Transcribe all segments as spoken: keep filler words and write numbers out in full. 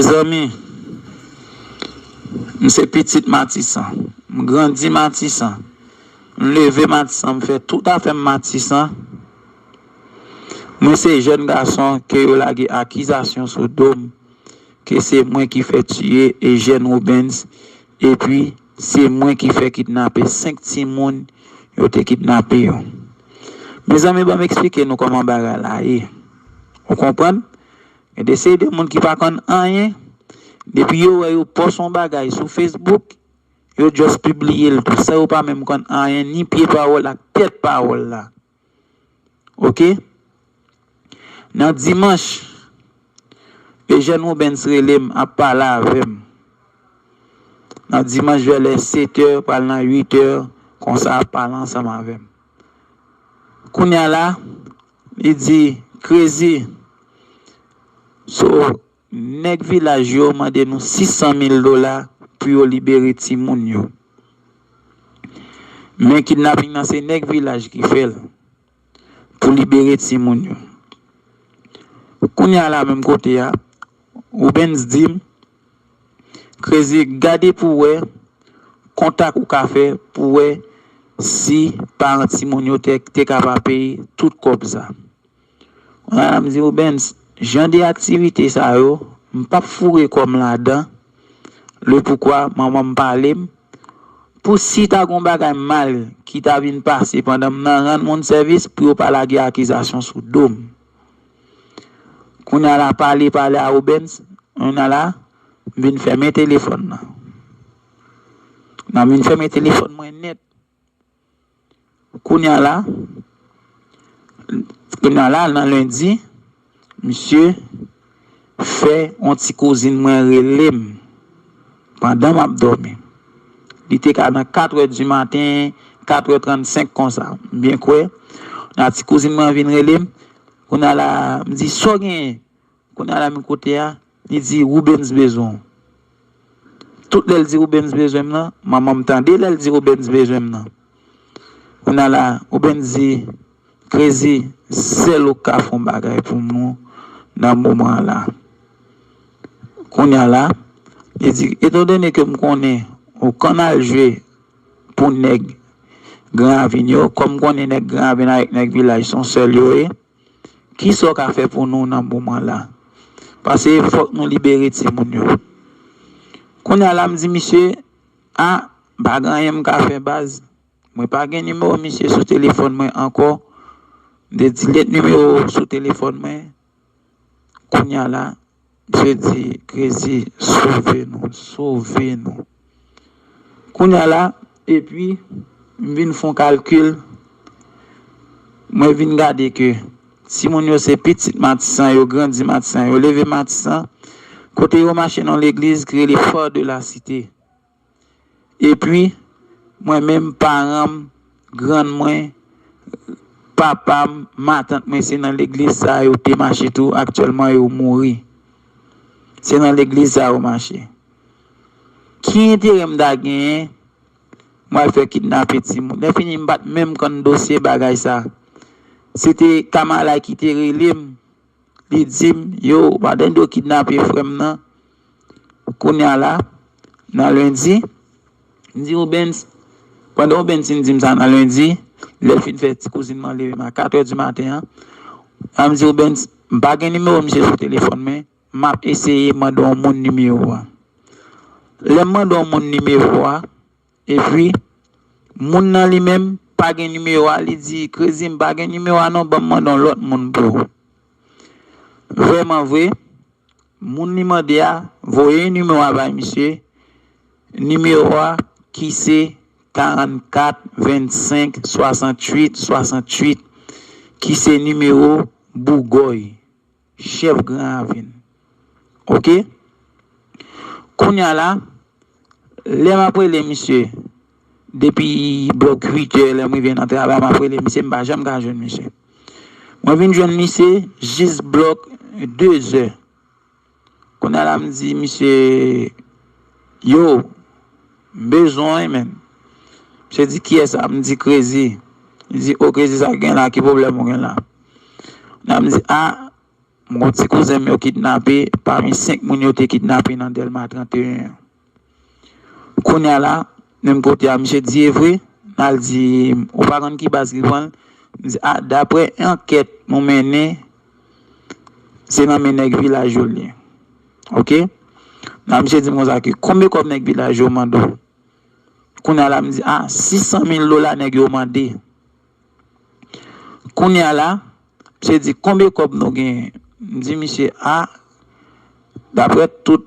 Mezanmi, m se pitit Matisan. M grandi Matisan. M leve Matisan. M fè tout afè m Matisan. Mwen se jèn gason ke yo lage akizasyon sou do m ke se mwen ki fè tiye Eugène Roubens, epi se mwen ki fè kidnape senk timoun yo te kidnape yo. Mezanmi, ban m eksplike nou kòman bagay la ye. Ou konprann? Gen de seri de moun ki pa konn anyen, depi yo wè yo pòs yon bagay sou Facebook, yo just pibliye l tou, san yo pa menm konn anyen, ni pye pawòl ak tèt pawòl la. Oke? Nan dimanch, Eugène Roubens rele m, ap pale avè m. Nan dimanch, vè lè sèt è, pral nan uit è, konsa ap pale ansanm avè m. Kounye a la, li di, Crazy, so, nèg vilaj yo mande nou sis san mil dola pou yo libere timoun yo. Men kidnaping nan se nèg vilaj ki fè l pou libere timoun yo. Kounye a la menm kote a, Roubens di m, Crazy, gade pou wè kontak ou ka fè pou wè si paran timoun yo te, te ka pa peye tout kòb sa. Kounye a la m di Roubens, jan de aktivite sa yo, m p ap foure kò m ladan. Le poukwa manman m pale m pou si ta gon bagay mal ki ta vin pase pandan m nan rann moun sèvis pou yo pa lage akizasyon sou do m. Kounye a la pale, pale a Roubens, kounye a la m vin fèmen telefòn nan. Nan m vin fèmen telefòn mwen nèt. Kounye a la, kounye a la, nan lendi, misye fè yon ti kouzin mwen rele m pandan m ap dòmi. Li te ka nan kat è di maten, kat è trannsenk konsa. M byen kwè, nan ti kouzin mwen vin rele m. Kounye a la, m di, sa w genyen? Kounye a la, men kote a, li di, Roubens bezwen w. Tout lè l di Roubens bezwen m nan, manman m tande lè l di Roubens bezwen m nan. Kounye a la, Roubens di, Crazy, sèl ou k ka fè yon bagay pou nou nan moman an la. Kounye a la, li di, etandone ke m konnen ou konn al jwe pou nèg Gran Ravin yo, kòm m konnen nèg Gran Ravin avèk nèg vilaj se yon sèl yo ye, kisa w ka fè pou nou nan moman la? Paske fòk nou libere timoun yo. Kounye a la, m di misye, a, pa gen anyen m ka fè baz. Mwen pa gen nimewo misye sou telefòn mwen ankò. M te delete nimewo sou telefòn mwen. Kounye a la, misye di, Crazy, sove nou, sove nou. Kounye a la, epi, m vin fè yon kalkil, mwen vin gade ke timoun yo se pitit Matisan, yo grandi Matisan, yo leve Matisan, kote yo mache nan legliz ki rele Phare de la Cité. Epi, mwen menm, paran m, grann mwen, papa m, matant mwen, se nan legliz sa yo te mache tou. Aktyèlman, yo mouri. Se nan legliz sa yo mache. Ki enterè m ta genyen, mwen al fè kidnape timoun? Lè fini, m pa t menm konn dosye bagay sa. Se te Kamala ki te rele m. Li di m, yo, ou pa tande yo kidnape frè m nan? Kounye a la, nan lendi, m di Roubens, pandan Roubens fin di m sa nan lendi, lè l fin fè ti kouzin mwen leve m a kat è di maten an, a m di Roubens, m pa gen nimewo misye sou telefòn mwen, m ap eseye mande yon moun nimewo a. Lè m mande yon moun nimewo a, epi, moun nan li menm pa gen nimewo a, li di, Crazy, m pa gen nimewo a non, ban m mande yon lòt moun pou ou. Vrèman vre, moun li mande a voye nimewo a bay misye, nimewo a ki se karannkat vennsenk swasanntuit swasanntuit, ki se nimewo Bougòy, chèf Gran Ravin. Oke? Kounye a la, lè m ap rele misye, depi blòk uit è, lè m rive nan travay, m ap rele misye, m pa janm ka jwenn misye. Mwen vin jwenn misye jis blòk de zè. Kounye a la, m di misye, yo, m bezwen w wi, menn. Misye di, kiyès sa? M di, Crazy. Li di, o, Crazy, sa k gen la? Ki pwoblèm ou gen la? Kounye a m di, a, m gon ti kouzen m yo kidnape pami senk moun yo te kidnape nan Dèlma trannteyen an. Kounye a la, menm kote a, misye di, e vre? N al di, ou pa konn ki baz ki pran l? M di, a, daprè ankèt nou mennen, se nan men nèg vilaj yo l ye. Oke? La, misye di m konsa ke, konbyen kòb nèg vilaj yo mande w? Kounye a la, m di, a, sis san mil dola nèg yo mande. Kounye a la, misye di, konbyen kòb nou genyen? M di misye, a, daprè tout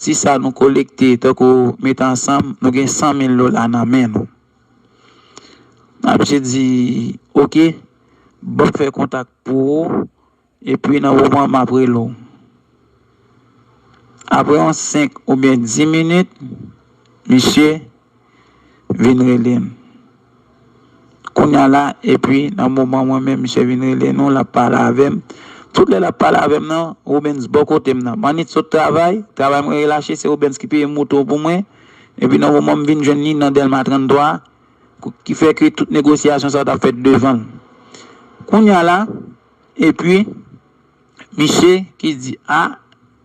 ti sa nou kolekte, tankou mete ansanm, nou gen san mil dola nan men nou. Misye di, oke, ban m fè kontak pou ou, epi nan moman m ap rele w. Apre yon senk oubyen dis minit, misye vin rele m. Kounye a la, epi nan moman mwen menm, misye vin rele nou, l ap pale avè m. Tout lè l ap pale avè m nan, Rubens bò kote m nan. M annik sot travay, travay mwen relache, se Rubens ki peye moto pou mwen. Epi nan moman m vin jwenn li nan Dèlma tranntwa, ki fè ke tout negosyasyon sa yo t ap fèt devan l. Kounye a la, epi, misye ki di, a,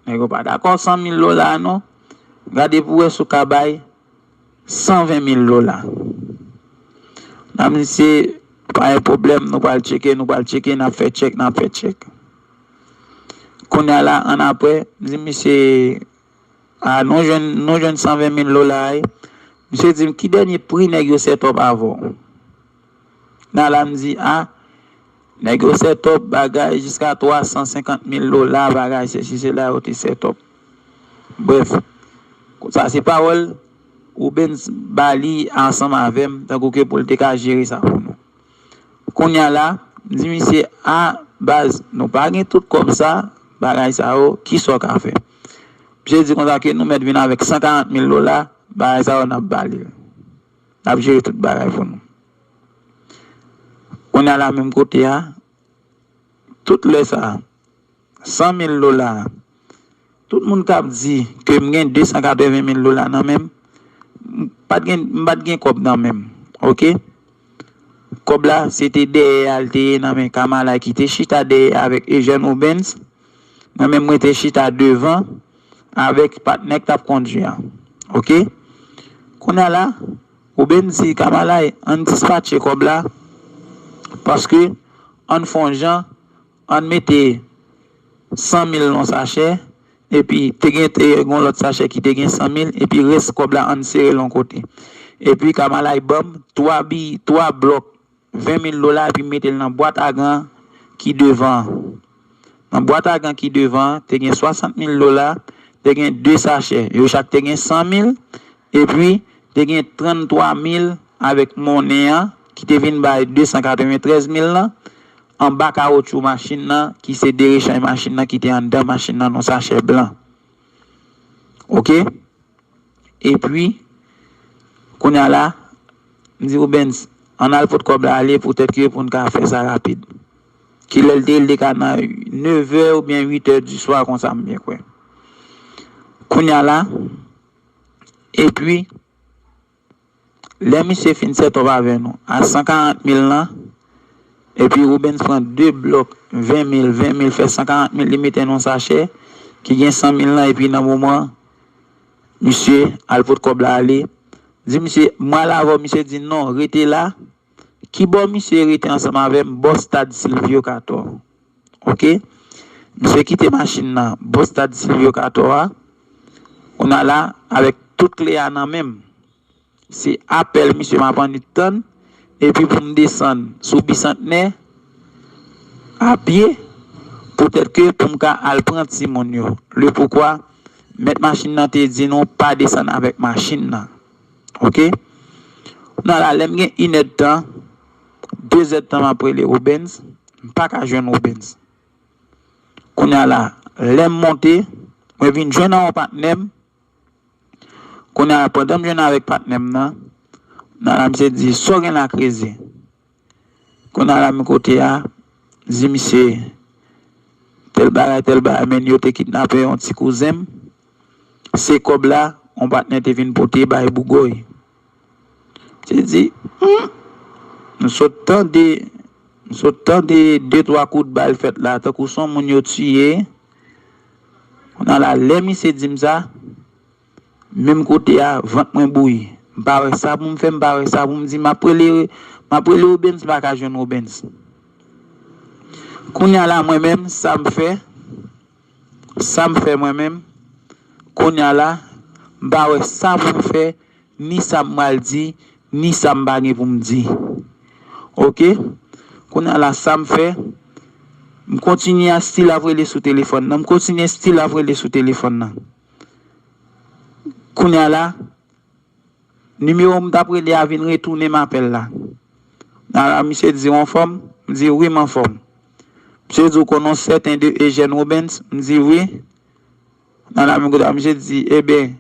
nèg yo pa dakò san mil dola a non. Gade pou wè si w ka bay san ven mil dola. Nan misye, pa gen pwoblèm, nou pral tcheke, nou pral tcheke, n ap fè tchèk, n ap fè tchèk. Kounye a la, annapre, m di misye, a, nou jwenn, nou jwenn san ven mil dola a, wi. Misye di m, ki dènye pri nèg yo set up avè w? Nan la, m di, a, nèg yo set up bagay jiska twa san senkant mil dola, bagay sesi sela yo te set up. Brèf, sa se pawòl Rubens ba li ansanm avè m, tankou ke pou l te ka jere sa pou nou. Kounye a la, m di misye, a, baz, nou pa gen tout kòb sa, bagay sa yo, kisa w ka fè? Misye di konsa ke nou mèt vin avèk san karant mil dola, bagay sa yo n ap ba li l. N ap jere tout bagay pou nou. Kounye a la menm kote a, tout lè sa, san mil dola, tout moun k ap di ke m gen de san katreven mil dola nan men m, m pa t gen, m pa t gen kòb nan men m, oke? Kòb la, se te dèyè a l te ye nan men Kamala ki te chita dèyè avèk Eugène Rubens. Mwen menm, mwen te chita devan avèk patnè k t ap kondui a. Oke? Kounye a la, Rubens di Kamala, ann dispatche kòb la, paske ann fè yon jan, ann mete san mil nan sachè, epi te gen, te gen yon lòt sachè ki te gen san mil, epi rès kòb la ann sere l yon kote. Epi Kamala ban m twa bi, twa blòk ven mil dola, epi m mete l nan bwat a gan ki devan an. Nan bwat a gan ki devan an, te gen swasant mil dola, te gen de sachè. Yo chak te gen san mil, epi te gen tranntwa mil avèk monnen an, ki te vin bay de san katreventrèz mil lan, anba kawotchou machin nan, ki se de rechanj machin nan ki te anndan machin nan, nan sachè blan. Oke? Epi, kounye a la, m di Rubens, ann al pot kòb la ale poutèt ke pou n ka fè sa rapid. Kilè l te ye, l te ka nan nevè oubyen uitè di swa konsa, m byen kwè. Kounye a la, epi, lè misye fin set up avè nou, a san karant mil lan, epi Rubens pran de blòk ven mil, ven mil fè san karant mil, li mete nan yon sachè ki gen san mil lan, epi nan moman, misye al pot kòb la ale. Di misye, mwen al avè w, misye di non, rete la. Ki bò misye rete ansanm avè m? Bò stad Silvio Cator. Oke? Misye kite machin nan bò stad Silvio Cator a. Kounye a la, avèk tout kle a nan men m. Se apèl misye m ap annik tann, epi pou m desann sou Bisantnè a pye, poutèt ke pou m ka al pran timoun yo. Le poukwa, mèt machin nan te di nou pa desann avèk machin nan. Oke? Kounye a la, lè m gen inèdtan, dezèdtan m ap rele Rubens, m pa ka jwenn Rubens. Kounye a la, lè m monte, mwen vin jwenn yon patnè m. Kounye a, pandan m jwenn avèk patnè m nan, nan la misye di, sa w gen la Krezi? Kounye a la, men kote a, di misye, tèl bagay, tèl bagay, men yo te kidnape yon ti kouzen m. Se kòb la, yon patnè te vin pote bay Bougòy. Misye di, hmm, m sot tande M sot tande de twa kout bal fèt la, tankou se yon moun yo tiye. Kounye a la, lè misye di m sa, menm kote a, vant mwen bouyi. M pa wè sa pou m fè, m pa wè sa pou m di. M ap rele, m ap rele Obens, m pa ka jwenn Obens. Kounye a la, mwen menm, sa m fè, sa m fè mwen menm, kounye a la, m pa wè sa pou m fè, ni sa m pral di, ni sa m pa gen pou m di. Oke? Kounye a la, sa m fè, m kontinye a still ap rele sou telefòn nan. M kontinye still ap rele sou telefòn nan. Kounye a la, nimewo m t ap rele a vin retounen m apèl la. Nan la, misye di, "W anfòm?" M di, "Wi, m anfòm." Misye di, "W konn yon sèten de Eugène Robens?" M di, "Wi." Nan la, menm kote a, misye di, "Eben,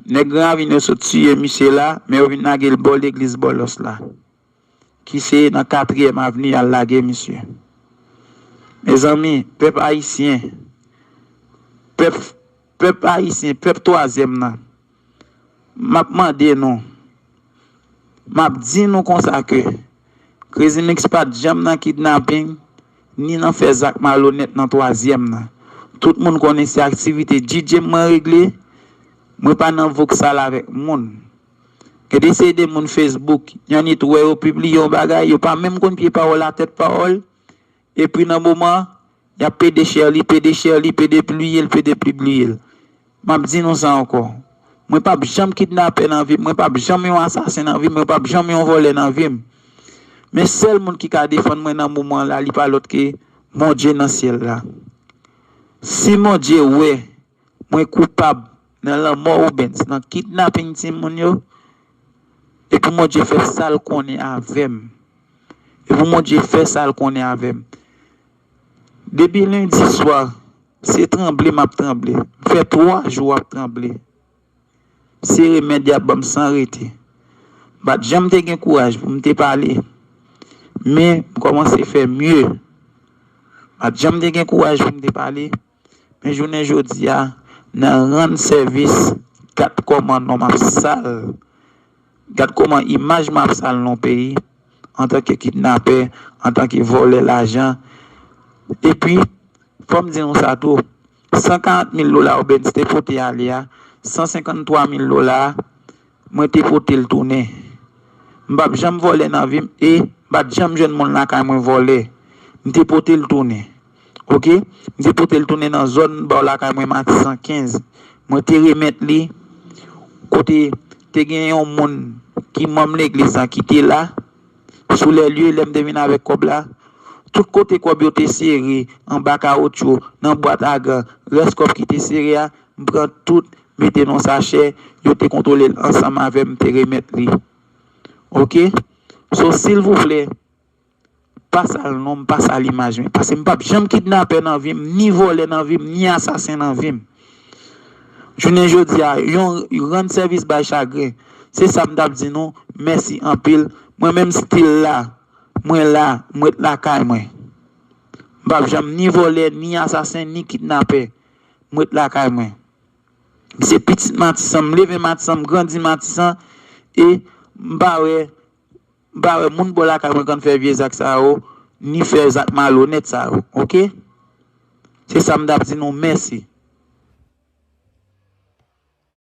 nèg Gran Ravin yo sot tiye misye la, men yo vin lage l bò legliz Bòlòs la, ki se nan Katriyèm Avni y al lage misye." Mezanmi, pèp ayisyen, pèp, pèp ayisyen, pèp twazyèm nan, m ap mande nou, m ap di nou konsa ke Crazy Mix pa t janm nan kidnaping, ni nan fè zak malonèt nan twazyèm nan. Tout moun konnen se aktivite D J mwen regle, mwen pa nan voksal avèk moun. Gen de seri de moun Facebook, y annit wè yo pibliye yon bagay, yo pa menm konn pye pawòl a tèt pawòl, epi nan moman, y ap pede share li, pede share li, pede pibliye l, pede pibliye l. M ap di nou sa ankò. Mwen p ap janm kidnapè nan vi m, mwen p ap janm yon asasen nan vi m, mwen p ap janm yon vòlè nan vi m. Men sèl moun ki ka defann mwen nan moman la, li pa lòt ke Bondye nan syèl la. Si Bondye wè mwen koupab nan lanmò Obens, nan kidnaping timoun yo, e pou Bondye fè sa l konnen avè m. E pou Bondye fè sa l konnen avè m. Depi lendi swa, se tranble m ap tranble. M fè twa jou ap tranble. Se remèd y ap ban m san rete. M pa t janm te gen kouraj pou m te pale. Men m kòmanse fè mye. M pa t janm te gen kouraj pou m te pale. Men jounen jodi a, nan rann sèvis, gad kòman non m ap sal. Gad kòman imaj m ap sal nan peyi, antanke kidnapè, antanke vòlè lajan. Epi, fò m di nou sa tou, san karant mil dola Obens te pote ale a, san senkanntwa mil dola a, mwen te pote l tounen. M p ap janm vòlè nan vi m e m pa t janm jwenn moun lakay mwen vòlè. M te pote l tounen. Oke? M te pote l tounen nan zòn bò lakay mwen Matisan kenz. Mwen te remèt li kote te gen yon moun ki manm legliz la ki te la sou lè lye lè m te vin avèk kòb la. Tout kote kòb yo te sere, anba kawotchou, nan bwat a gan, rès kòb ki te sere a, m pran tout, mete nan sachè, yo te kontwole l ansanm avè m, m te remèt li. Oke? So, silvouplè, pa sal non m, pa sal imaj mwen. Paske m p ap janm kidnapè nan vi m, ni vòlè nan vi m, ni asasen nan vi m. Jounen jodi a, yon rann sèvis bay chagren. Se sa m t ap di nou. Mèsi anpil. Mwen menm still la. Mwen la. M ret lakay mwen. M p ap janm ni vòlè, ni asasen, ni kidnapè. M ret lakay mwen. M se pitit Matisan. M leve Matisan. M grandi Matisan. E m pa wè M pa wè moun bò lakay mwen konn fè vye zak sa yo, ni fè zak malonèt sa yo, oke? Se sa m t ap di nou, mèsi.